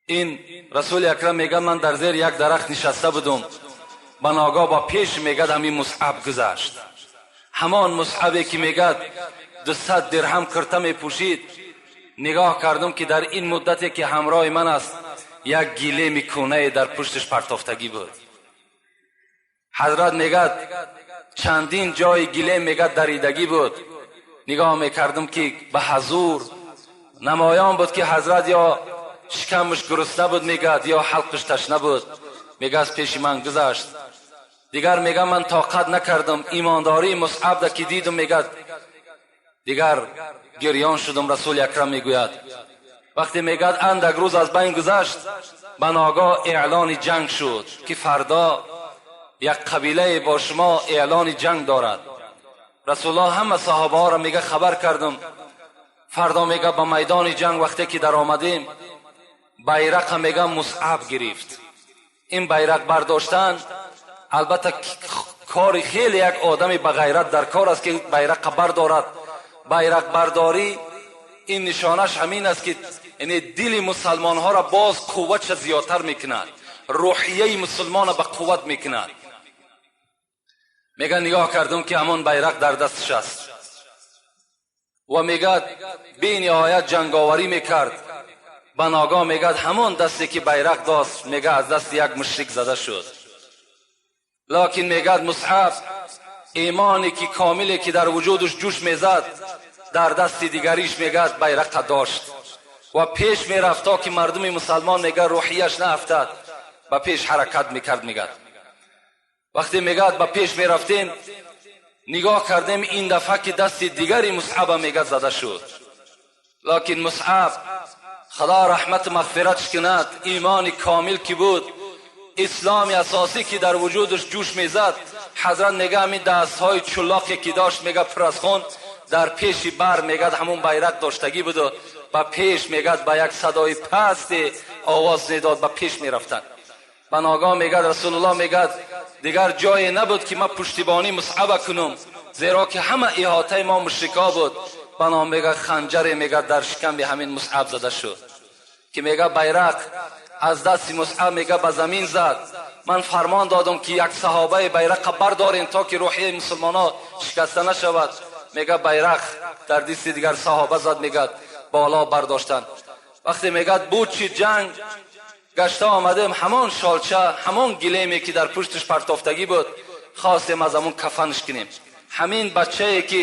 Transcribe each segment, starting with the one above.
Ин Расули Акрам мегӯяд, ман дар зери як дарахт нишаста будум, ба ногоҳ ба пеш, мегӯяд, ҳамин Мусъаб гузашт. Ҳамон Мусъабе ки мегӯяд 200 дирҳам курта мепӯшид. Нигоҳ кардам, ки дар ин муддате ки ҳамроҳи ман аст, як гилеми кӯнае дар пушташ партофтагӣ буд. Ҳазрат мегӯяд, чандин ҷои гилем, мегӯяд, даридагӣ буд. Нигоҳ мекардам, ки ба ҳазур намоён буд, ки ҳазрат ё шикамаш гурусна буд, мегӯяд, ё ҳалқаш ташна буд. Мегӯяд, аз пеши ман гузашт. Дигар, мегӯяд, ман тоқат накардам. Имондории Мусъабда ки дидум, мегӯяд, дигар гирён шудум. Расули Акрам мегӯяд, вақте, мегӯяд, андак рӯз аз байн гузашт, ба ногоҳ эълони ҷанг шуд, ки фардо як қабилае бо шумо эълони ҷанг дорад. Расулуллоҳ ҳама саҳобаҳоро, мега, хабар кардум. Фардо, мега, ба майдони ҷанг вақте ки даромадем, байрақа, мега, Мусъаб гирифт. Ин байрақ бардоштан албатта кори хеле як одами бағайрат дар кор аст, ки байрақа бардорад. Байрақбардорӣ ин нишонаш ҳамин аст, ки яъне дили мусалмонҳоро боз қувватша зиёдтар мекунад, рӯҳияи мусулмонро ба қувват мекунад. Мега, нигоҳ кардум, ки ҳамон байрақ дар дасташ аст ва, мегӯяд, бениҳоят ҷанговарӣ мекард. Ба ногоҳ, мегӯяд, ҳамон дасте ки байрақ дошт, мега, аз дасти як мушрик зада шуд. Локин, мегӯяд, Мусъаб имоне ки комиле ки дар вуҷудаш ҷӯш мезад, дар дасти дигариш, мегӯяд, байрақа дошт ва пеш мерафт, то ки мардуми мусалмон, мегӯяд, рӯҳияш наафтад, ба пеш ҳаракат мекард. Мегӯяд, вақте, мегӯяд, ба пеш мерафтем, нигоҳ кардем, ин дафъа ки дасти дигари Мусъаба, мегӯяд, зада шуд. Локин Мусъаб, Худо раҳмату мағфиратш кунад, имони комил ки буд, исломи асосӣ ки дар вуҷудаш ҷӯш мезад, ҳазрат мега, ҳамин дастҳои чулоқе ки дошт, мега, пур аз хун, дар пеши бар, мегӯяд, ҳамун байрақ доштагӣ буду ба пеш, мегӯяд, ба як садои пасте овоз медод, ба пеш мерафтанд. Ба ногоҳ, мегӯяд, Расулуллоҳ, мегӯяд, дигар ҷое набуд, ки ман пуштибонӣ Мусъаба кунум, зеро ки ҳама иҳотаи мо мушрикҳо буд. Ба ном, мегӯяд, ханҷаре, мегӯяд, дар шикамби ҳамин Мусъаб зада шуд, ки, мега, байрақ аз дасти Мусъаб, мега, ба замин зад. Ман фармон додам, ки як саҳобаи байрақа бардорем, то ки рӯҳияи мусулмонҳо шикаста нашавад. Мега, байрақ дар дасти дигар саҳоба зад, мегӯяд, боло бардоштанд. Вақте, мегӯяд, буд чи ҷанг гашта омадем, ҳамон шолча, ҳамон гилеме ки дар пушташ партофтагӣ буд, хостем аз ҳамон кафанш кунем. Ҳамин бачае ки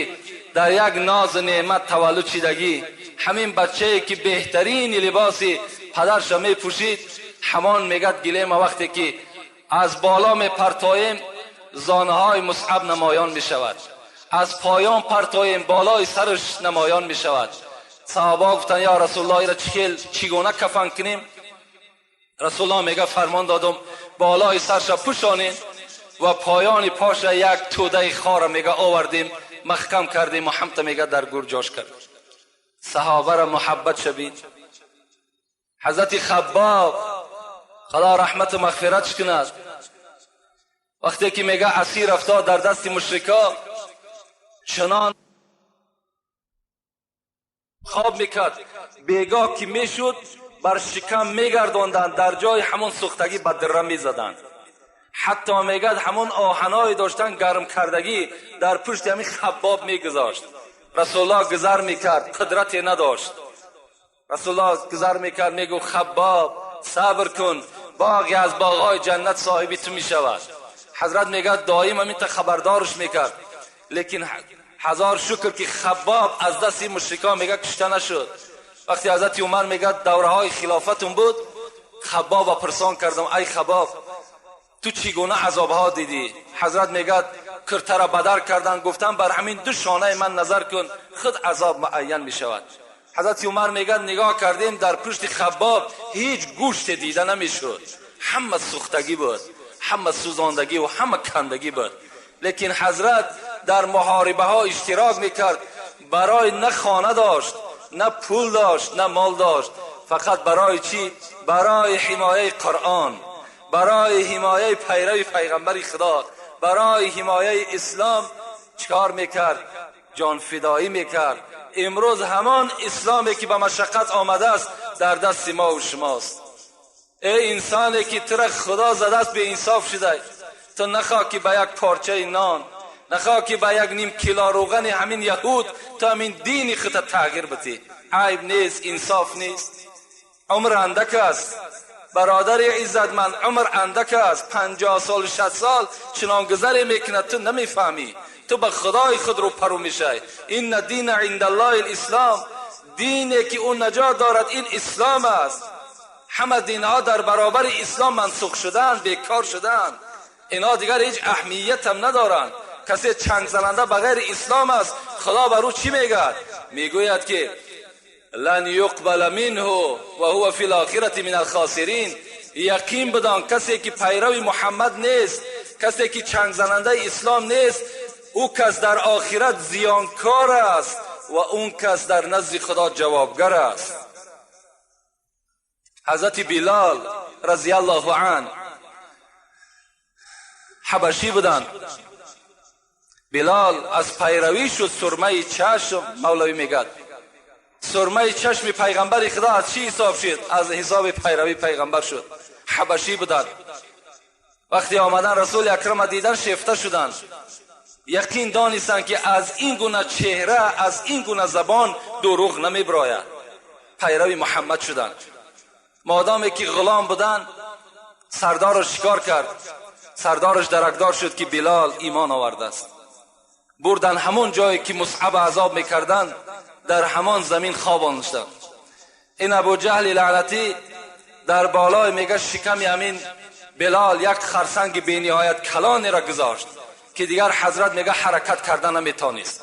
дар як нозу неъмат таваллуд шидагӣ, ҳамин бачае ки беҳтарини либоси падарша мепӯшид, ҳамон, мегӯяд, гилема вақте ки аз боло мепартоем, зонаҳои Мусъаб намоён мешавад, аз поён партоем, болои сараш намоён мешавад. Саҳобаҳо гуфтанд: «Ё Расулуллоҳ, ира чӣ чӣ гуна кафан кунем?» Расулуллоҳ, мега, фармон додум, болои сарша пӯшонем ва поёни поша як тӯдаи хора, мега, овардем, маҳкам кардем ва ҳамта, мега, дар гур ҷош кард. Саҳобара муҳаббат шабид. Ҳазрати Хаббоб, Худо раҳмату мағфиратш кунад, вақте ки, мега, асир афтод дар дасти мушрикҳо, чунон хоб мекард, бегоҳ ки мешуд, бар шикам мегардонданд, дар ҷои ҳамон сӯхтагӣ ба дирра мезаданд. Ҳатто, мегӯяд, ҳамон оҳаное доштан гарм кардагӣ, дар пушти ҳамин Хаббоб мегузошт. Расулуллоҳ гузар мекард, қудрате надошт. Расулуллоҳ гузар мекард, мегуфт: «Хаббоб, сабр кун, боғе аз боғҳои ҷаннат соҳиби ту мешавад». Ҳазрат, мегӯяд, доим ҳаминта хабардорш мекард. Лекин ҳазор шукр, ки Хаббоб аз дасти мушрикон, мегӯяд, кушта нашуд. Вақте ҳазрати Умар, мегӯяд, давраҳои хилофатун буд, Хаббоба пурсон кардам: «Ай Хаббоб, ту чӣ гуна азобҳо дидӣ?» Ҳазрат мегӯяд, киртара бадар кардан, гуфтам: «Бар ҳамин ду шонаи ман назар кун, худ азоб муайян мешавад». Ҳазрати Умар мегӯяд, нигоҳ кардем, дар пушти Хаббоб ҳеҷ гӯште дида намешуд, ҳама сӯхтагӣ буд, ҳама сӯзондагӣ ва ҳама кандагӣ буд. Лекин ҳазрат дар муҳорибаҳо иштирок мекард. Барои на хона дошт, на пул дошт, на мол дошт, фақат барои чӣ? Барои ҳимояи Қуръон, барои ҳимояи пайрави пайғамбари Худо, барои ҳимояи ислом чикор мекард? Ҷонфидоӣ мекард. Имрӯз ҳамон исломе ки ба машаққат омадааст, дар дасти мо ва шумост. Эй инсоне ки тура Худо задаст, беинсоф шудай. Ту нахоҳ ки ба як порчаи нон, нахоҳ ки ба як ним кило рӯғани ҳамин яҳуд ту ҳамин дини худта тағйир битӣ. Айб нест, инсоф нест. Умр андак аст, бародари иззатманд, умр андак аст. 50 сол, 60 сол чунон гузаре мекунад, ту намефаҳмӣ. Ту ба Худои худ рӯпарӯ мешавӣ. إن الدين عند الله الإسلام. Дине ки ӯ наҷот дорад, ин ислом аст. Ҳама динҳо дар баробари ислом мансух шуданд, бекор шуданд. Инҳо дигар ҳеҷ аҳамиятам надоранд. Касе чангзананда ба ғайри ислом аст, Худо бар ӯ чӣ мегӯяд? Мегӯяд ки لن يقبل منه وهو في الآخرة من الخاسرين. Яқин бидон, касе ки пайрави Муҳаммад нест, касе ки чангзанандаи ислом нест, ӯ кас дар охират зиёнкор аст ва он кас дар назди Худо ҷавобгар аст. Ҳазрати Билол رضي الله عنه ҳабашӣ буданд. Билол аз пайравӣ шуд сурмаи чашм. Мавлавӣ мегӯяд, сурмаи чашми пайғамбари Худо аз чӣ ҳисоб шуд? Аз ҳисоби пайравӣ пайғамбар шуд. Ҳабашӣ буданд. Вақте омадан, Расули Акрама дидан, шефта шуданд. Яқин донистанд, ки аз ин гуна чеҳра, аз ин гуна забон дурӯғ намебирояд. Пайрави Муҳаммад шуданд. Модоме ки ғулом буданд, сардораш шикор кард. Сардораш даракдор шуд, ки Билол имон овардааст. Бурдан ҳамон ҷое ки Мусъаб азоб мекарданд, дар ҳамон замин хобоништанд. Ин Абуҷаҳли лаънатӣ дар болои, мега, шиками ҳамин Билол як харсанги бениҳоят калонеро гузошт, ки дигар ҳазрат, мега, ҳаракат карда наметонист.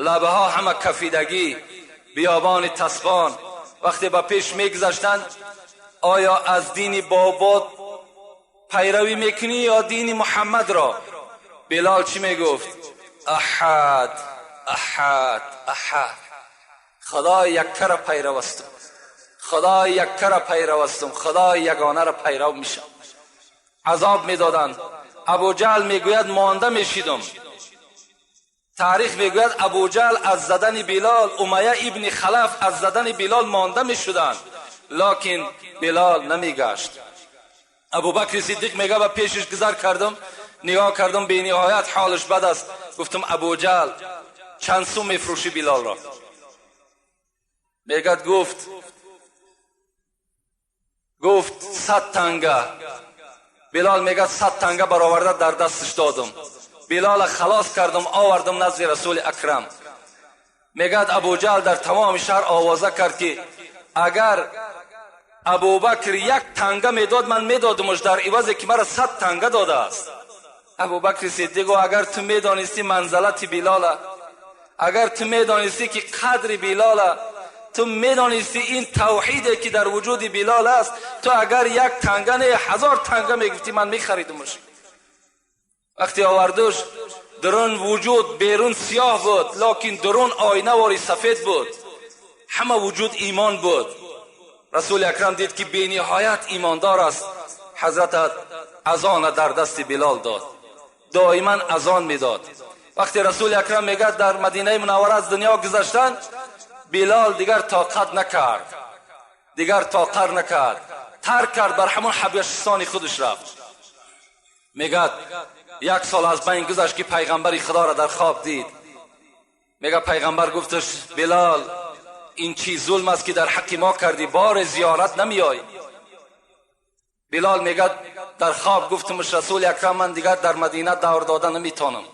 Лабаҳо ҳама кафидагӣ, биёбони тасбон. Вақте ба пеш мегузаштанд, оё аз дини бобот пайравӣ мекунӣ ё дини Муҳаммадро? Билол чӣ мегуфт? Аҳад, аҳад, аҳад. Худои яккара пайравастум, Худои яккара пайравастум, Худои ягонара пайрав мешам. Азоб медоданд. Абуҷаҳл мегӯяд, монда мешидум. Таърих мегӯяд, Абуҷаҳл аз задани Билол, Умайя ибни Халаф аз задани Билол монда мешуданд, локин Билол намегашт. Абубакри Сиддиқ мега, ба пешиш гузар кардам, нигоҳ кардам, бениҳоят ҳолаш бад аст. Гуфтам: «Абуҷаҳл, чанд сум мефурӯшӣ Билолро?» Мегад, гуфт: «100 танга». Билол, мегад, 100 танга бароварда дар дасташ додум. Билола халос кардум, овардум назди Расули Акрам. Мегад, Абуҷаҳл дар тамоми шаҳр овоза кард, ки агар Абубакр як танга медод, ман медодумаш дар ивазе ки мара 100 танга додааст. Абубакри Сиддиқ: «Агар ту медонистӣ манзалати Билола, агар ту медонистӣ ки қадри Билола, ту медонистӣ ин тавҳиде ки дар вуҷуди Билол аст, ту агар як танга не, 1000 танга мегуфтӣ, ман мехаридумаш». Вақте овардуш, дурун вуҷуд берун сиёҳ буд, локин дурун оинавори сафед буд. Ҳама вуҷуд имон буд. Расули Акрам дид, ки бениҳоят имондор аст. Ҳазратат азона дар дасти Билол дод, доиман азон медод. Вақте Расули Акрам, мегӯяд, дар Мадинаи Мунаввара аз дунё гузаштанд, Билол дигар тоқат накард, дигар тоқат накард, тарк кард, бар ҳамон Ҳабашистони худаш рафт. Мегӯяд, як сол аз байн гузашт, ки пайғамбари Худоро дар хоб дид. Мега, пайғамбар гуфташ: «Билол, ин чӣ зулм аст, ки дар ҳаққи мо кардӣ, боре зиёрат намеёй?» Билол мегӯяд, дар хоб гуфтумаш: «Расули Акрам, ман дигар дар Мадина давр дода наметонам.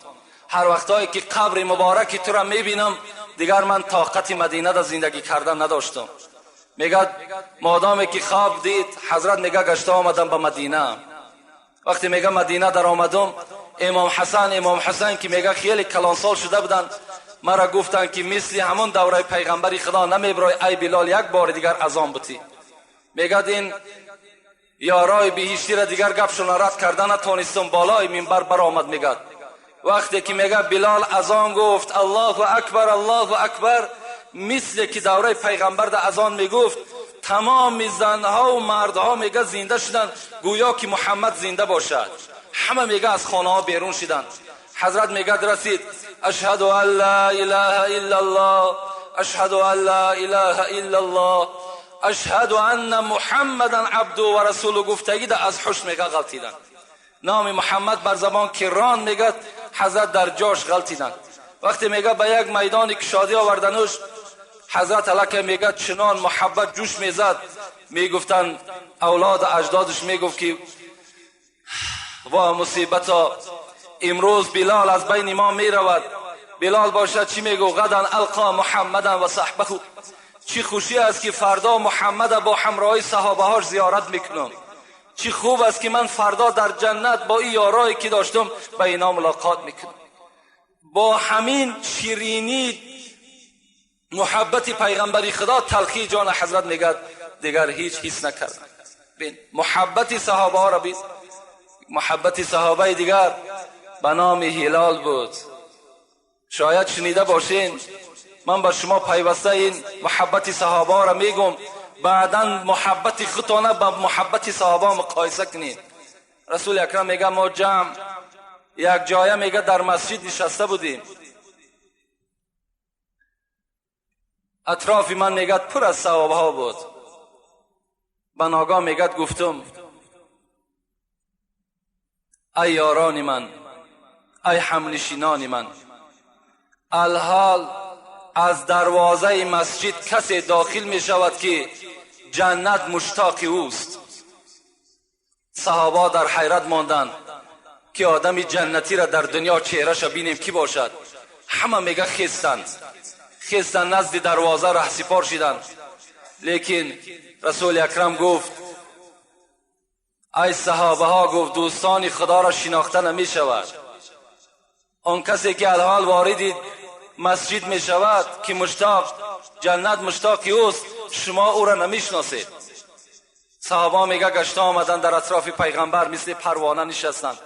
Ҳар вақтҳое ки қабри мубораки тура мебинам, дигар ман тоқати Мадинада зиндагӣ кардан надоштам». Мегӯяд, модоме ки хоб дид ҳазрат, мега, гашта омадам ба Мадина. Вақте, мега, Мадина даромадум, имом Ҳасан, имом Ҳасан, ки, мега, хеле калонсол шуда буданд, мара гуфтанд, ки мисли ҳамон давраи пайғамбари Худо намебирой, ай Билол, як бори дигар азон бутӣ. Мегӯяд, ин ёрои биҳиштира дигар гапшона рад карда натонистум, болои минбар баромад. Мегӯяд, вақте ки, мега, Билол азон гуфт: «Аллоҳу акбар, Аллоҳу акбар», мисле ки давраи пайғамбарда азон мегуфт, тамоми занҳову мардҳо, мега, зинда шуданд, гӯё ки Муҳаммад зинда бошад. Ҳама, мега, аз хонаҳо берун шиданд. Ҳазрат, мегӯяд, расид: «أشهد أن لا إله إلا الله، أشهد أن لا إله إلا الله». اشهد ان محمدا عبده و رسوله گفتگی از حش میگه غلطیدن. نام محمد بر زبان که ران میگه حضرت در جاش غلطیدن. وقتی میگه به یک میدان کشادی آوردنش، حضرت علیه میگه چنان محبت جوش میزد، میگفتن اولاد اجدادش میگفت که وا مصیبتا، امروز بلال از بین ما میرود. بلال باشد چی میگو؟ غدا القا محمدا و صحبه. چی خوشی است که فردا محمد با همراهی صحابه هاش زیارت میکنم. چی خوب است که من فردا در جنت با این یارایی که داشتم به اینا ملاقات میکنم. با همین شیرینی محبت پیغمبری خدا تلخی جان حضرت میگه دیگر هیچ حس نکرد. بین محبت صحابه ها را بین. محبت صحابه دیگر به نام هلال بود. شاید شنیده باشین، من با شما پیوسته این محبت صحابه را میگم، بعدا محبت خودتان با محبت صحابه مقایسه کنین. رسول اکرم میگه ما جمع یک جایه میگه در مسجد نشسته بودیم، اطراف من میگه پر از صحابه ها بود. بناگاه میگه گفتم ای یاران من، ای همنشینان من، الحال از دروازه مسجد کسی داخل می شود که جنت مشتاق اوست. صحابه در حیرت ماندند که آدم جنتی را در دنیا چهره‌اش بینیم کی باشد. همه میگه خیستند، خیستند نزد دروازه ره سپار شدند. لیکن رسول اکرم گفت ای صحابه ها، گفت دوستان خدا را شناخته نمی شود. آن کسی که الحال وارد مسجد می شود که مشتاق جنت مشتاق اوست، شما او را نمی شناسید. صحابه میگه گشته آمدن در اطراف پیغمبر مثل پروانه نشستند.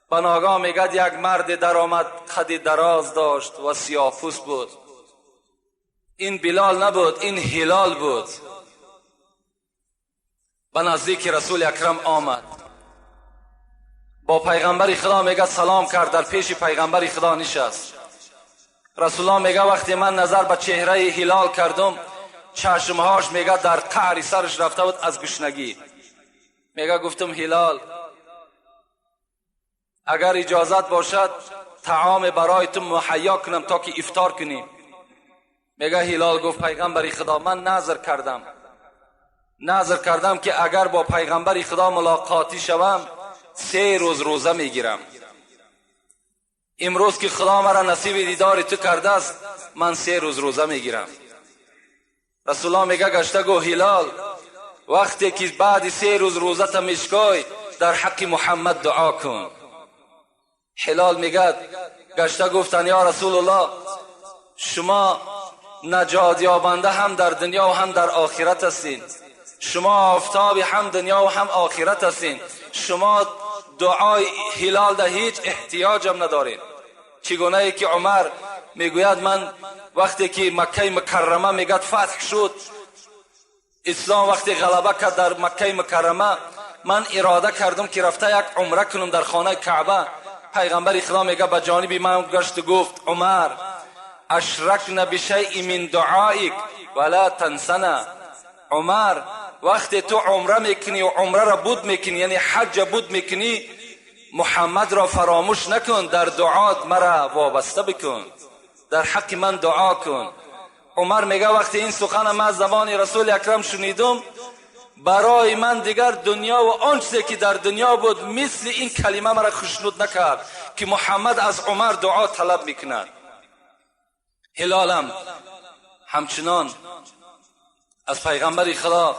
بناگاه میگه یک مرد در آمد، قد دراز داشت و سیاه پوست بود. این بلال نبود، این هلال بود. به نزدیک رسول اکرم آمد، با پیغمبر خدا میگه سلام کرد، در پیش پیغمبر خدا نشست. رسول الله میگه وقتی من نظر به چهره هلال کردم، چشمهاش میگه در قعر سرش رفته بود از گشنگی. میگه گفتم هلال، اگر اجازت باشد طعام برای تو مهیا کنم تا که افطار کنیم. میگه هلال گفت پیغمبر خدا، من نذر کردم، نذر کردم که اگر با پیغمبر خدا ملاقاتی شوم 3 روز روزه میگیرم. امروز که خدا مرا نصیب دیدار تو کرده است، من 3 روز روزه میگیرم. رسول الله میگه گشته گو هلال، وقتی که بعد 3 روز روزه تا میشکای در حق محمد دعا کن. هلال میگه گشته گفتن یا رسول الله، شما نجات یابنده هم در دنیا و هم در آخرت هستین، شما آفتاب هم دنیا و هم آخرت هستین، شما دعای هلال در هیچ احتیاجم ندارین. چگونه ای که عمر میگوید من وقتی که مکه مکرمه میگد فتح شد، اسلام وقتی غلبه کرد در مکه مکرمه، من اراده کردم که رفته یک عمره کنم در خانه کعبه. پیغمبر خدا میگه به جانب من گشت گفت عمر، اشرکنا بشیء من دعائک ولا تنسنا. عمر وقتی تو عمره میکنی و عمره را بود میکنی، یعنی حج بود میکنی، محمد را فراموش نکن، در دعات مرا وابسته بکن، در حق من دعا کن. عمر میگه وقتی این سخن من از زبان رسول اکرم شنیدم، برای من دیگر دنیا و آن چیزی که در دنیا بود مثل این کلمه مرا خوشنود نکرد که محمد از عمر دعا طلب میکند. هلالم همچنان از پیغمبر خدا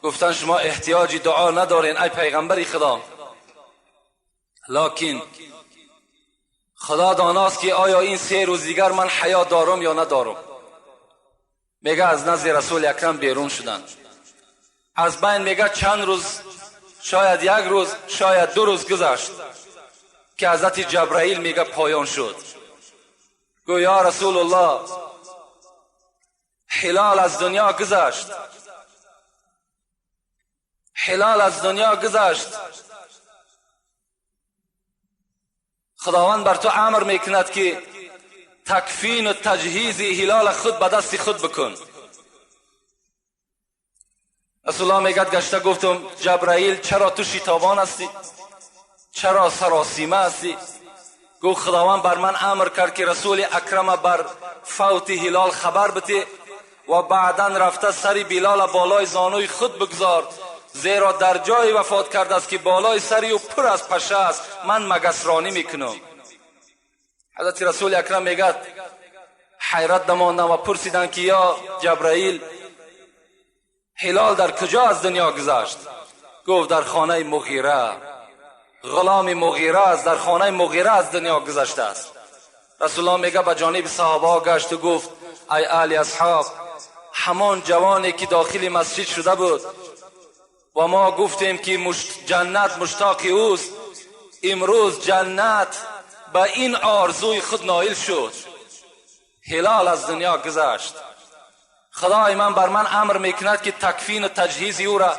گفتن شما احتیاجی دعا ندارین ای پیغمبر خدا، لکن خدا داناست که آیا این 3 روز دیگر من حیا دارم یا ندارم. میگه از نزد رسول اکرم بیرون شدن. از بین میگه چند روز، شاید 1 روز، شاید 2 روز گذشت که حضرت جبرائیل میگه پایان شد. گو یا رسول الله، هلال از دنیا گذشت، هلال از دنیا گذشت، خداوند بر تو امر میکند که تکفین و تجهیز هلال خود به دست خود بکن. Расулуллоҳ мегӯяд, гашта гуфтам: Ҷабраил, чаро ту шитобон ҳастӣ, чаро саросима ҳастӣ? Гуфт: Худованд бар ман амр кард, ки расули акрама бар фавти Ҳилол хабар бите ва баъдан рафта сари Билола болои зонуи худ бигзор, зеро дар ҷое вафот кардааст, ки болои сари ӯ пур аз паша аст, ман магасронӣ мекунам. Ҳазрати расули акрам мегӯяд, ҳайрат намондам ва пурсиданд, ки ё Ҷабраил, Ҳилол дар куҷо аз дунё гузашт? Гуфт: дар хонаи Муғира, ғуломи Муғира аст, дар хонаи Муғира аз дунё гузаштааст. Расулуллоҳ мегӯяд, ба ҷониби саҳобаҳо гашту гуфт: ай аҳли асҳоб, ҳамон ҷавоне, ки дохили масҷид шуда буд ва мо гуфтем, ки ҷаннат муштоқи ӯст, имрӯз ҷаннат ба ин орзуи худ ноил шуд. Ҳилол аз дунё гузашт. Худои ман бар ман амр мекунад, ки такфину таҷҳизи ӯра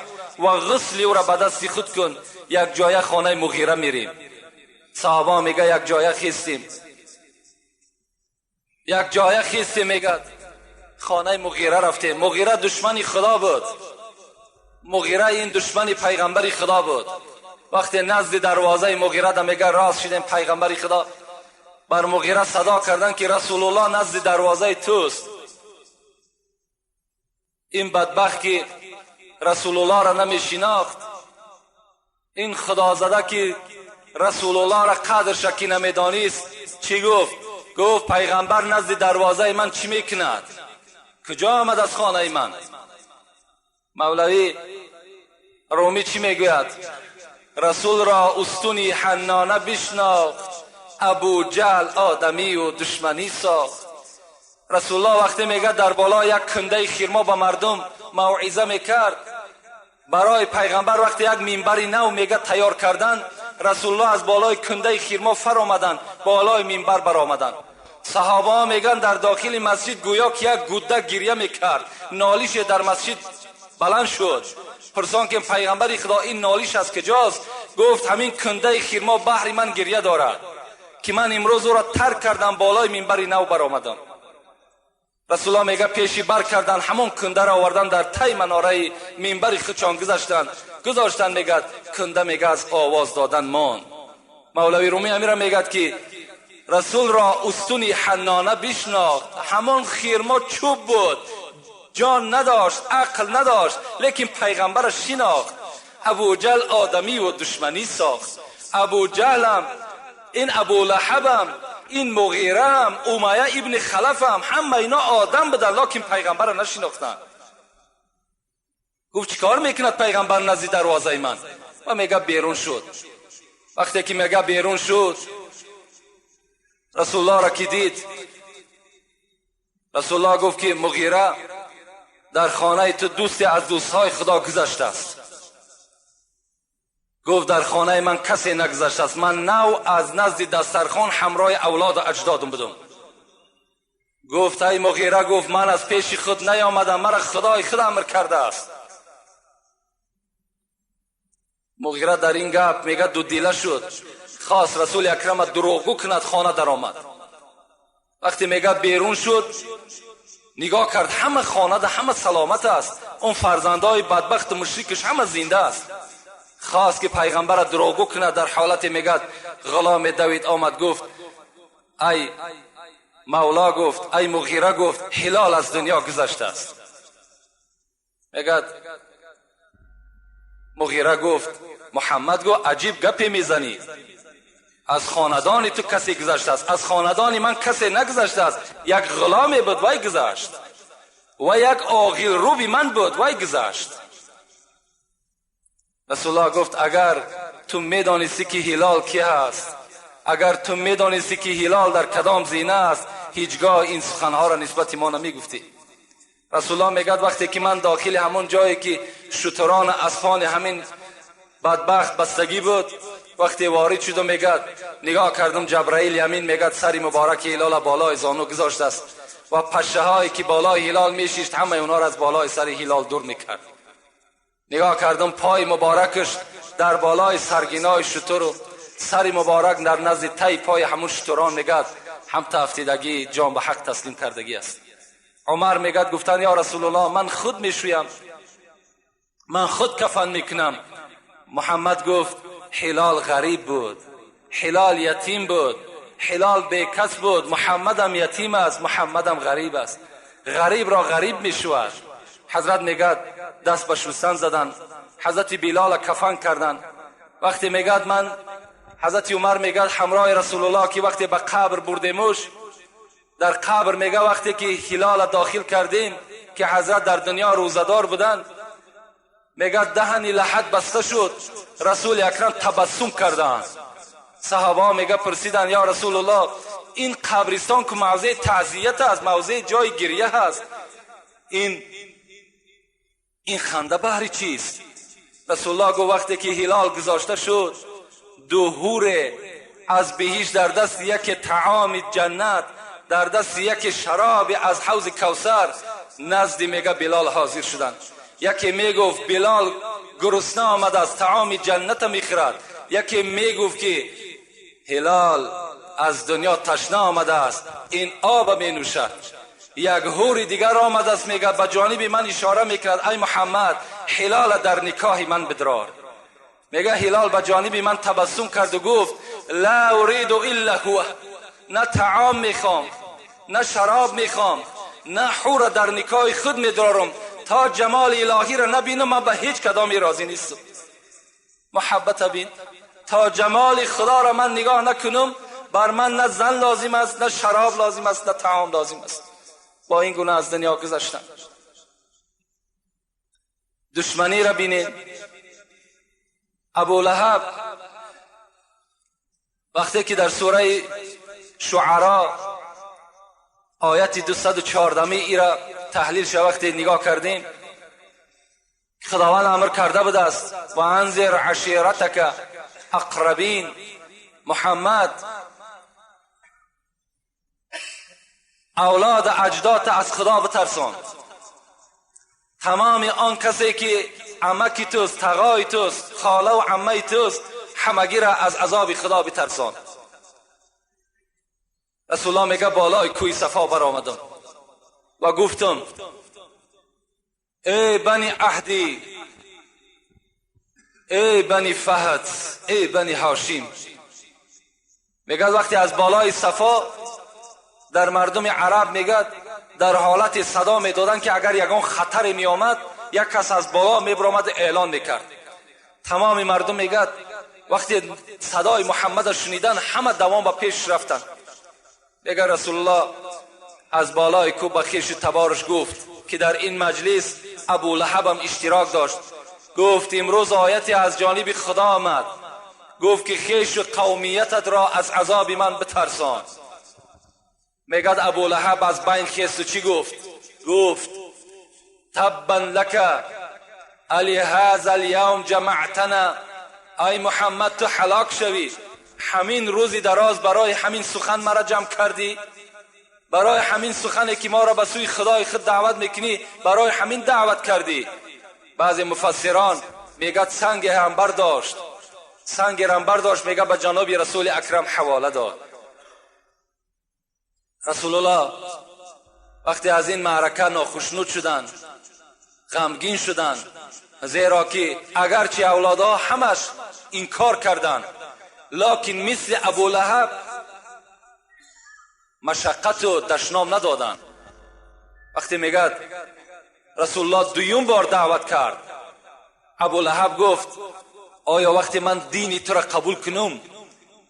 ва ғусли ӯра ба дасти худ кун. Як ҷоя хонаи Муғира мерем. Саҳоба мега, як ҷоя хестем, як ҷоя хестем, мегад, хонаи Муғира рафтем. Муғира душмани Худо буд, Муғира ин душмани пайғамбари Худо буд. Вақте назди дарвозаи Муғира да, мега, рост шудем, пайғамбари Худо бар Муғира садо карданд, ки Расулуллоҳ назди дарвозаи туст. Ин бадбахт, ки Расулуллоҳро намешинохт, ин худозада, ки Расулуллоҳро қадрша ки намедонист, чӣ гуфт? Гуфт: пайғамбар назди дарвозаи ман чӣ мекунад? Куҷо омад аз хонаи ман? Мавлавӣ Румӣ чӣ мегӯяд? Расулро устуни ҳаннона бишнохт, Абуҷаҳл одамию душманӣ сохт. Расулуллоҳ вақте, мегӯяд, дар болои як кундаи хирмо ба мардум мавъиза мекард. Барои пайғамбар вақте як минбари нав, мега, тайёр кардан, Расулуллоҳ аз болои кундаи хирмо фаромаданд, болои минбар баромаданд. Саҳобаҳо мегӯянд, дар дохили масҷид гӯё ки як гудда гиря мекард, нолише дар масҷид баланд шуд. Пурсон ки пайғамбари Худо, ин нолиш аз куҷост? Гуфт: ҳамин кундаи хирмо баҳри ман гиря дорад, ки ман имрӯз ӯро тарк кардам, болои минбари нав баромадам. Расулуллоҳ мега, пеши бар кардан, ҳамон кундаро овардан, дар тай манораи минбари худшон гузаштанд, гузоштанд. Мегӯяд, кунда, мега, аз овоз додан монд. Мавлави Румӣ амира мегӯяд, ки расулро устуни ҳаннона бишнохт. Ҳамон хирмо чӯб буд, ҷон надошт, ақл надошт, лекин пайғамбараш шинохт. Абуҷаҳл одамию душманӣ сохт. Абуҷаҳлам, ин Абулаҳабам, ин Муғираам, Умая ибни Халафам, ҳама ино одам буданд, локин пайғамбарро нашинохтанд. Гуфт: чӣ кор мекунад пайғамбар назди дарвозаи ман? Ва, мега, берун шуд. Вақте ки, мега, берун шуд, Расулуллоҳро ки дид, Расулуллоҳ гуфт, ки Муғира, дар хонаи ту дӯсте аз дӯстҳои Худо гузаштааст. Гуфт: дар хонаи ман касе нагузаштааст, ман нав аз назди дастархон ҳамроҳи авлоду аҷдодам будам. Гуфт: ай Муғира, гуфт, ман аз пеши худ наёмадам, мара Худои худ амр кардааст. Муғира дар ин гап, мега, дудила шуд, хост расули акрама дурӯғгӯ кунад. Хона даромад. Вақте, мега, берун шуд, нигоҳ кард, ҳама хонада ҳама саломат аст, он фарзандҳои бадбахту мушрикаш ҳама зинда аст. Хост, ки пайғамбарро дурӯғгӯ кунад. Дар ҳолате, мегӯяд, ғуломе давид омад, гуфт: ай мавло, гуфт, ай Муғира, гуфт, Ҳилол аз дунё гузаштааст. Мегӯяд, Муғира гуфт: Муҳаммад, гуфт, аҷиб гапе мезанӣ, аз хонадони ту касе гузаштааст, аз хонадони ман касе нагузаштааст. Як ғуломе буд, вай гузашт, ва як оғилруби ман буд, вай гузашт. Расулуллоҳ гуфт: агар ту медонистӣ, ки Ҳилол ки ҳаст, агар ту медонистӣ, ки Ҳилол дар кадом зина аст, ҳеҷ гоҳ ин суханҳоро нисбати мо намегуфтӣ. Расулуллоҳ мегӯяд, вақте ки ман дохили ҳамон ҷое, ки шутурону аспони ҳамин бадбахт бастагӣ буд, вақте ворид шудум, мегӯяд, нигоҳ кардам, Ҷабраил ямин, мегӯяд, сари мубораки Ҳилола болои зону гузоштааст ва пашшаҳое, ки болои Ҳилол мешишт, ҳамаи онҳоро аз болои сари Ҳилол дур мекард. Нигоҳ кардам, пои муборакаш дар болои саргинои шутуру сари муборак дар назди таи пои ҳамун шутурон, мегӯяд, ҳам тафтидагӣ, ҷон ба ҳақ таслим кардагӣ аст. Умар, мегӯяд, гуфтанд: ё Расулуллоҳ, ман худ мешӯям. من خود کفن میکنم. محمد گفت هلال غریب بود، هلال یتیم بود، هلال بیکس بود، محمدم یتیم است، محمدم غریب است، غریب را غریب میشود. حضرت میگد دست به شستن زدن، حضرت بلال کفن کردن. وقتی میگد من، حضرت عمر میگد همراه رسول الله که وقتی به قبر بردیمش، در قبر میگه وقتی که هلال داخل کردیم که حضرت در دنیا روزدار بودن، میگه دهن لحد بسته شد، رسول اکرم تبسم کردند. صحابه میگه پرسیدن یا رسول الله این قبرستان که موضع تعزیت است، موضع جای گریه هست، این خنده بهر چیست؟ رسول الله گفت وقتی که هلال گذاشته شد، دو حور از بهشت در دست یک طعام جنت، در دست یک شراب از حوض کوثر نزد میگه بلال حاضر شدند. یکی میگفت بلال گرسنه آمد از طعام جنت میخورد، یکی میگفت که هلال از دنیا تشنه آمده است، این آب می نوشد. یک حور دیگر آمده است، میگه به جانب من اشاره میکرد ای محمد هلال در نکاح من بدرار. میگه هلال به جانب من تبسم کرد و گفت لا اريد الا هو، نه طعام میخوام، نه شراب میخوام، نه حور در نکاح خود میدارم، تا جمال الهی را نبینم من به هیچ کدامی راضی نیستم. محبت بین، تا جمال خدا را من نگاه نکنم بر من نه زن لازم است، نه شراب لازم است، نه طعام لازم است. با این گونه از دنیا گذشتم. دشمنی را بینید. ابو لهب وقتی که در سوره شعرا آیت 214 ای را تحلیل شد، وقتی نگاه کردیم خداوند امر کرده بوده است و انذر عشیرتک اقربین، محمد اولاد اجداد از خدا بترسان. تمام آن کسی که عمکی توست، تغای توست، خاله و عمه توست، همگی را از عذاب خدا بترسان. رسول الله میگه بالای کوی صفا برآمدم و گفتم ای بنی عهدی، ای بنی فهد، ای بنی هاشم. میگه وقتی از بالای صفا در مردم عرب میگه در حالت صدا میدادن که اگر یگان خطر میآمد یک کس از بالا میبرآمد اعلان میکرد. تمام مردم میگه وقتی صدای محمد شنیدن همه دوام به پیش رفتن. میگه رسول الله از بالای کوه به خویش تبارش گفت که در این مجلس ابو لهب هم اشتراک داشت، گفت امروز آیتی از جانب خدا آمد، گفت که خویش و قومیتت را از عذاب من بترسان. میگه ابو لهب از بین خیست و چی گفت؟ گفت تبا لک علی هذا الیوم جمعتنا، ای محمد تو هلاک شوی، همین روزی دراز برای همین سخن مرا جمع کردی، برای همین سخنی که ما را به سوی خدای خود دعوت میکنی برای همین دعوت کردی. بعضی مفسران میگه سنگ هم برداشت، سنگ هم برداشت، میگه به جناب رسول اکرم حواله داد. رسول الله وقتی از این معرکه ناخشنود شدند، غمگین شدند، زیرا که اگرچه اولادها همش انکار کردند، لکن مثل ابو لهب مشقت و دشنام ندادند. وقتی میگه رسول الله دویم بار دعوت کرد، ابو لهب گفت آیا وقتی من دینی تو را قبول کنم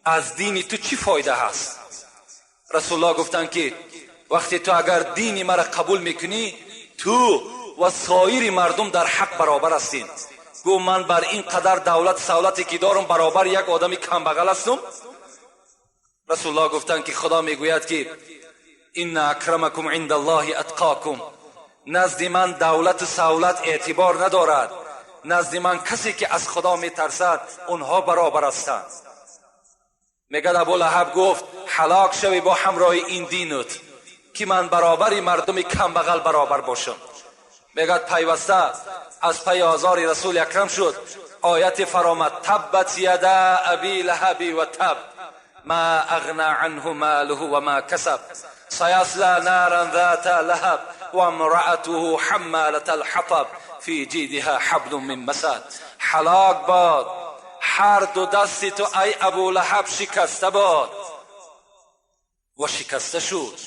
از دینی تو چی فایده هست؟ رسول الله گفتند که وقتی تو اگر دینی مرا قبول میکنی تو و سایر مردم در حق برابر هستین. گفت من بر این قدر دولت سولتی که دارم برابر یک آدمی کمبغل هستم؟ رسول الله گفتند که خدا میگوید که ان اکرمکم عند الله اتقاکم، نزد من دولت و سولت اعتبار ندارد، نزد من کسی که از خدا میترسد اونها برابر هستند. میگه ابو لهب گفت هلاک شوی با همراه این دینت که من برابر مردم کمبغل برابر باشم. میگه پیوسته از پی آزار رسول اکرم شد. آیت فرامد تبت یدا ابی لهب و تب ما اغنى عنه ماله و ما کسب سیصلی نارا ذات لهب و امرأته حمالة الحطب فی جیدها حبل من مسد. هلاک باد هر دو دستی تو ای ابولهب، شکسته باد. و شکسته شد.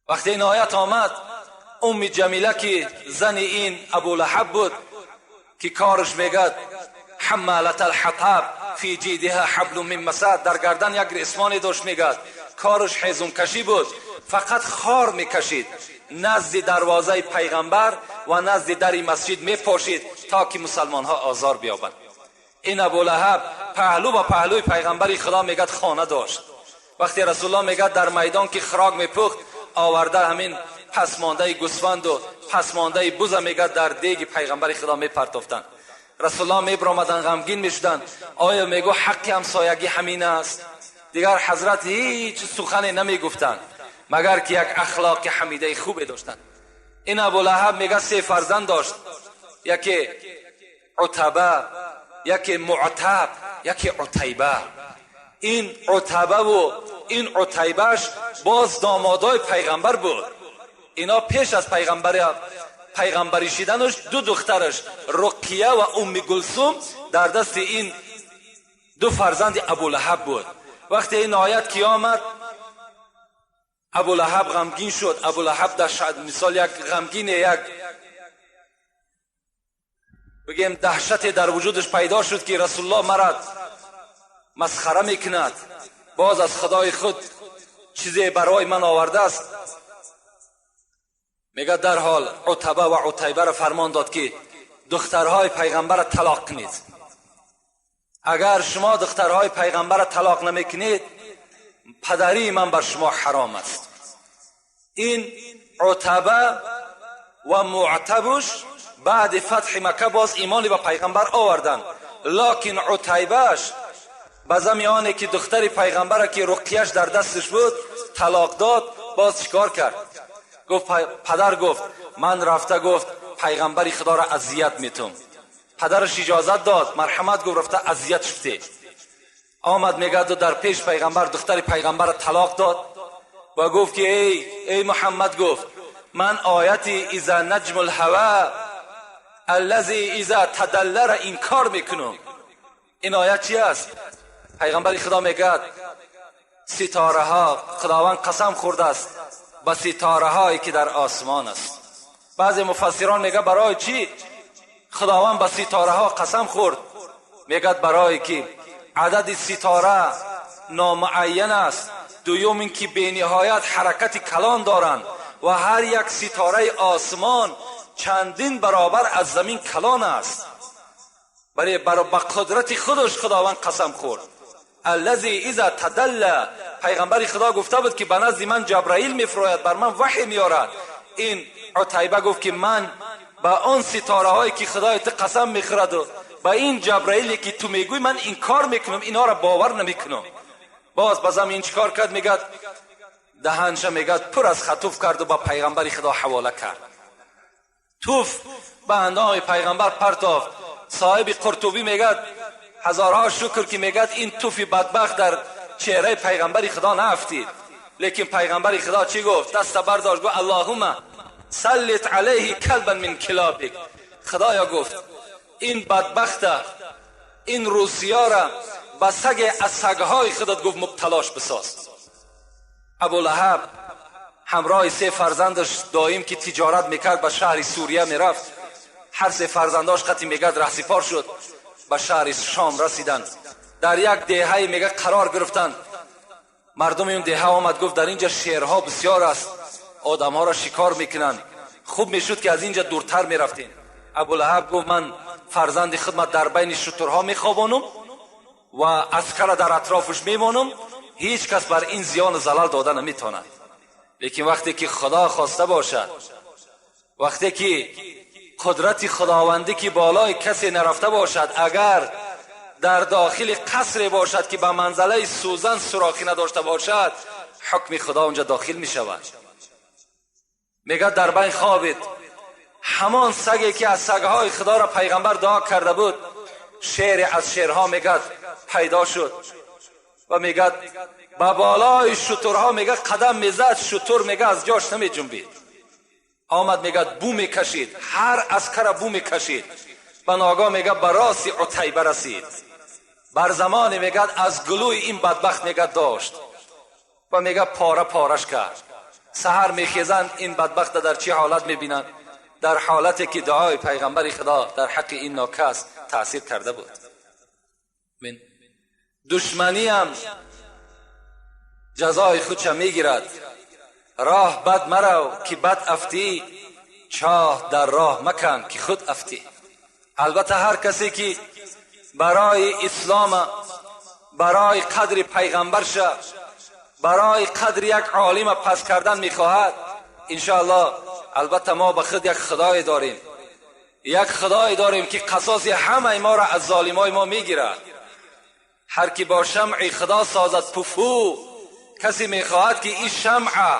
وقتی این آیت آمد، ام جمیله که زن این ابولهب بود که کارش میگد حمالة الحطب فی جیدها حبل من مسد، در گردن یک ریسمانی داشت، میگد کارش هیزم کشی بود، فقط خار میکشید، نزد دروازه پیغمبر و نزد در مسجد میپاشید تا که مسلمان ها آزار بیابند. این ابولهب پهلو با پهلوی پیغمبر خدا میگد خانه داشت. وقتی رسول الله میگد در میدان که خراک میپخت، آورده همین پسمانده گوسفند و پسمانده بز میگد در دیگ پیغمبر خدا میپرتافتند. رسول الله میبرآمدن، غمگین میشدن. آیا میگو حق همسایگی همین است؟ دیگر حضرت هیچ سخنی نمیگفتند مگر که یک اخلاق حمیده خوبی داشتند. این ابولهب میگه سه فرزند داشت، یکی عتبه، یکی معتب، یکی عتیبه. این عتبه و این عتیبهش باز دامادای پیغمبر بود. اینا پیش از پیغمبری شدنش دو دخترش رقیه و ام کلثوم در دست این دو فرزند ابولهب بود. وقتی این آیت که آمد، ابولهب غمگین شد. ابولهب در مثال یک غمگین، یک بگیم دهشت در وجودش پیدا شد که رسول الله مرا مسخره میکند، باز از خدای خود چیزی برای من آورده است. میگه در حال عتبه و عتیبه را فرمان داد که دخترهای پیغمبر را طلاق کنید. اگر شما دخترهای پیغمبر را طلاق نمیکنید، پدری من بر شما حرام است. این عتبه و معتبش بعد فتح مکه باز ایمانی به پیغمبر آوردن، لکن عتیبهش به زمیانه که دختر پیغمبر که رقیهش در دستش بود طلاق داد، باز چیکار کرد؟ گفت پدر، گفت من رفته، گفت پیغمبری خدا را اذیت میتم. پدرش اجازت داد، مرحمت، گفت رفته اذیت شده. آمد میگه در پیش پیغمبر دختر پیغمبر را طلاق داد و گفت که ای محمد، گفت من آیتی اذا نجم الهوی الذی اذا تدلی را انکار میکنم. این آیت چی است؟ پیغمبر خدا میگه ستاره ها، خداوند قسم خورده است به ستاره هایی که در آسمان است. بعضی مفسران میگه برای چی خداوند به ستاره ها قسم خورد؟ میگه برای که عدد ستاره نامعین است، دوم اینکه به نهایت حرکت کلان دارند و هر یک ستاره آسمان چندین برابر از زمین کلان است. برای با قدرت خودش خداوند قسم خورد. الذی اذا تدلی، پیغمبر خدا گفته بود که به نزد من جبرائیل میفراید، بر من وحی میارد. این عتیبه گفت که من به آن ستاره هایی که خدای تو قسم میخورد و به این جبرائیلی که تو میگوی من انکار میکنم، اینا را باور نمیکنم. باز بازم این چیکار کرد؟ میگد دهنش میگد پر از خطوف کرد و با پیغمبر خدا حواله کرد. توف به اندام پیغمبر پرتافت. صاحب قرطبی میگد هزارها شکر که میگد این توفی بدبخت در چهره پیغمبر خدا نفتید. لیکن پیغمبر خدا چی گفت؟ دست برداشت گفت اللهم سلط علیه کلبا من کلابک. خدایا، گفت این بدبخت، این روسیا را به سگ از سگهای خودت، گفت مبتلاش بساز. ابولهب همراه سه فرزندش دائم که تجارت میکرد به شهر سوریه میرفت. هر سه فرزنداش قطی میگد رهسپار شد، به شهر شام رسیدند. در یک دهه میگه قرار گرفتند. مردم اون دهه آمد گفت در اینجا شیرها بسیار است، آدمها را شکار میکنند، خوب میشد که از اینجا دورتر میرفتیم. ابولهب گفت من فرزند خدمت در بین شترها میخوابانم و عسکر در اطرافش میمانم، هیچ کس بر این زیان و زلل داده نمیتواند. لیکن وقتی که خدا خواسته باشد، وقتی که قدرت خداوندی که بالای کسی نرفته باشد، اگر در داخل قصر باشد که به منزله سوزن سوراخی نداشته باشد، حکم خدا اونجا داخل می شود. میگه در بین خوابید، همان سگی که از سگهای خدا را پیغمبر دعا کرده بود، شیر از شیرها میگه پیدا شد و میگه به بالای شترها میگه قدم میزد، شتر میگه از جاش نمی جنبید. Омад, мегӯяд, бу мекашид, ҳар аскара бу мекашид. Ба ногоҳ, мегӯяд, ба рости Утайба расид. Бар замоне, мегӯяд, аз гулӯи ин бадбахт, мегӯяд, дошт ва, мегӯяд, пора пораш кард. Саҳар мехезанд, ин бадбахта дар чӣ ҳолат мебинанд? Дар ҳолате ки дуои пайғамбари Худо дар ҳаққи ин нокас таъсир карда буд. Душманиам ҷазои худша мегирад. Роҳ бад марав, ки бад афтӣ, чоҳ дар роҳ макан, ки худ афтӣ. Албатта, ҳар касе ки барои ислома, барои қадри пайғамбарша, барои қадри як олима паст кардан мехоҳад, иншоаллоҳ, албатта, мо ба худ як худое дорем, як худое дорем, ки қасоси ҳамаи моро аз золимои мо мегирад. Ҳар ки бо шамъи Худо созад пуфу, касе мехоҳад, ки ин шамъа,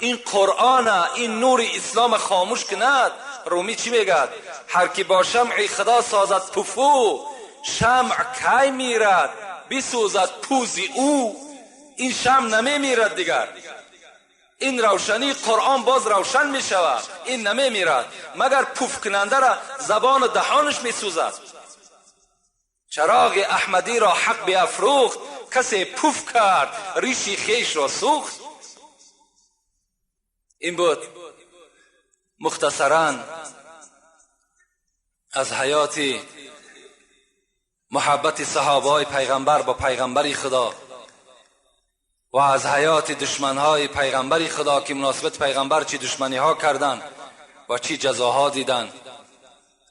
ин Қуръона, ин нури ислома хомӯш кунад, Румӣ чӣ мегӯяд? Ҳар ки бо шамъи Худо созад пуфу, шамъ кай мирад, бисӯзад пузи ӯ. Ин шамъ намемирад дигар, ин равшании Қуръон боз равшан мешавад, ин намемирад, магар пуфкунандара забону даҳонаш месӯзад. Чароғи аҳмадиро ҳақ биафрӯхт, касе пуф кард, риши хешро сӯхт. Ин буд мухтасаран аз ҳаёти муҳаббати саҳобаҳои пайғамбар ба пайғамбари Худо ва аз ҳаёти душманҳои пайғамбари Худо, ки муносибати пайғамбар чӣ душманиҳо карданд ва чӣ ҷазоҳо диданд.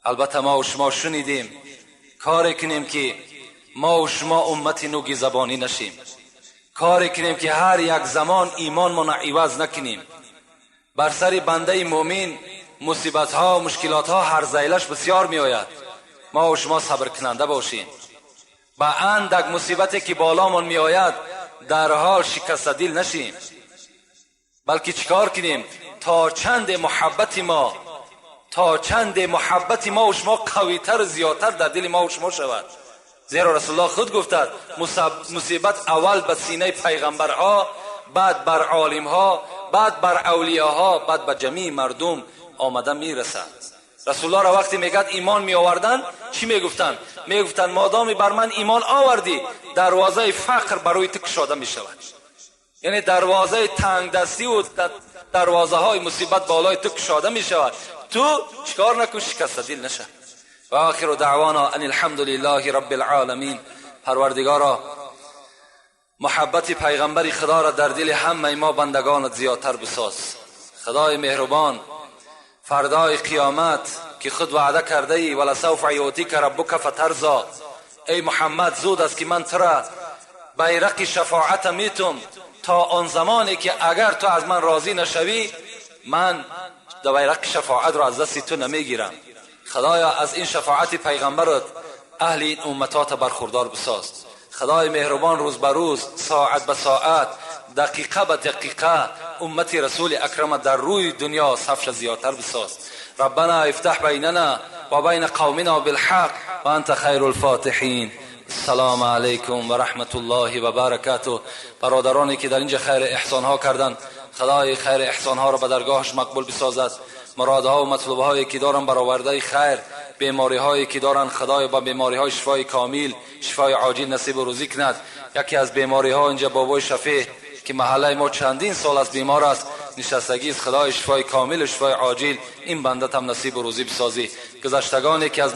Албатта, мо шумо шунидем. Коре кунем, ки мо шумо уммати нуги забонӣ нашем. Коре кунем, ки ҳар як замон имонмона иваз накунем. Бар сари бандаи мӯмин мусибатҳо, мушкилотҳо ҳар зайлаш бисёр меояд. Мо шумо сабркунанда бошем. Ба андак мусибате ки боломон меояд, дарҳол шикастадил нашем, балки чӣ кор кунем? То чанде муҳаббати мо шумо қавитару зиёдтар дар дили мо шумо шавад. Зеро Расулуллоҳ худ гуфтад: мусибат аввал ба синаи пайғамбарҳо, баъд бар олимҳо, баъд бар авлиёҳо, баъд ба ҷамии мардум омада мерасад. Расулуллоҳро вақте, мегӯяд, имон меоварданд, чӣ мегуфтанд? Мегуфтанд: модоми бар ман имон овардӣ, дарвозаи фақр барои ту кушода мешавад, яъне дарвозаи тангдастиву дарвозаҳои мусибат болои ту кушода мешавад. Ту чикор накун? Шикастадил наша. Ва охиру даъвона ан алҳамду лиллаҳи рабби алъоламин. Парвардигоро, муҳаббати пайғамбари Худоро дар дили ҳамаи мо бандагонат зиёдтар бисоз. Худои меҳрубон, фардои қиёмат, ки худ ваъда кардаӣ: ولسوف يعطيك ربك فترضى, эй Муҳаммад, зуд аст, ки ман тура байрақи шафоата метум, то он замоне ки агар ту аз ман розӣ нашавӣ, ман байрақи шафоатро аз дасти ту намегирам. Худоё, аз ин шафоати пайғамбарат аҳли ин умматота бархурдор бисоз. Худои меҳрубон, рӯз ба рӯз, соат ба соат, дақиқа ба дақиқа уммати расули акрама дар рӯи дунё сафша зиёдтар бисоз. ربنا افتح بيننا وبين قومنا بالحق وأنت خير الفاتحين. السلام علیکم و رحمت الله و برکاته. برادرانی که در اینجا خیر احسان ها کردند، خدای خیر احسان ها را به درگاهش مقبول بسازد. مرادها و مطلوب هایی که دارن برآورده خیر، بیماری هایی که دارن، خدای با بیماری های شفای کامل، شفای عاجل نصیب و روزی کند. یکی از بیماری ها اینجا بابای شفیع که محله ما چندین سال از بیمار است، نشستگی است. خدای شفای کامل و شفای عاجل این بنده هم نصیب و روزی بسازی. گذشتگانی که از